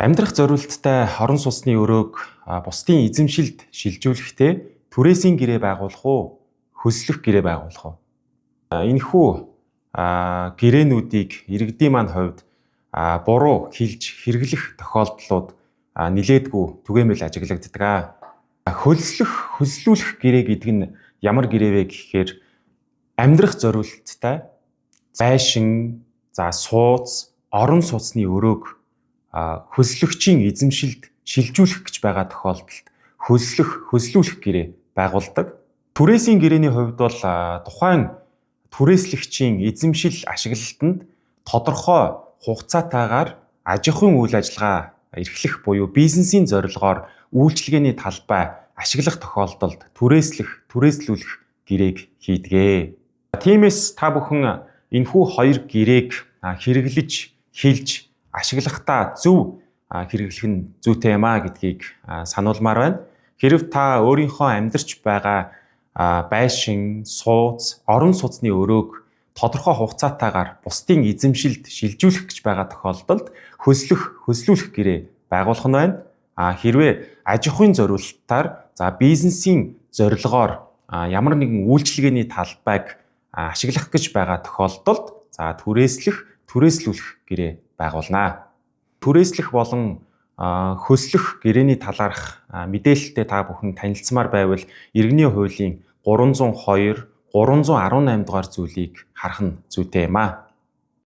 Амьдрах зориулттай орон сууцны өрөөг бусдын эзэмшилд шилжүүлэхдээ түрээсийн гэрээ байгуулах уу, хөлслөх гэрээ байгуулах уу? Энэхүү гэрээнүүдийг иргэдийн маань хувьд буруу хэлж хэрэглэх тохиолдлууд нилээдгүй түгээмэл ажиглагддаг. Хөлслөх, хөлслүүлэх гэрээ гэдэг нь ямар гэрээ вэ гэхээр амьдрах зориулттай байшин, за сууц, орон сууцны өрөөг хөлслөгчийн эзэмшилд шилжүүлэх гэж байгаа тохиолдолд хөлслөх, хөлслүүлэх гэрээ байгуулдаг. Түрээсийн гэрээний хувьд бол тухайн түрээслэгчийн эзэмшил ашиглалтанд тодорхой хугацаатайгаар аж ахуйн үйл ажиллагаа эрхлэх буюу бизнесийн зорилгоор үйлчилгээний талбай ашиглах тохиолдолд түрээслэх, түрээслүүлэх гэрээг хийдэг. Тиймээс та бүхэн энэхүү хоёр гэрээг хэрэглэж, хэлж, ашиглахдаа зөв хэрэглэх нь зүйтэй юм а гэдгийг сануулмаар байна. Хэрв та өөрийнхөө амьдарч байгаа байшин, сууц, орон сууцны өрөөг тодорхой хугацаатайгаар бусдын эзэмшилд шилжүүлэх гэж байгаа тохиолдолд хөлслөх, хөлслүүлэх гэрээ байгуулах нь байна. А хэрвээ аж ахуйн зориултаар, за бизнесийн зорилгоор ямар нэгэн үйлчилгээний талбайг ашиглах гэж байгаа тохиолдолд за түрээслэх, түрээслүүлэх гэрээ байгуулнаа. Түрээслэх болон хөлслөх гэрээний талаарх мэдээлэлтэй та бүхэн танилцмаар байвал иргэний хуулийн 302, 318 дугаар зүйлийг харах нь зүйтэй юм аа.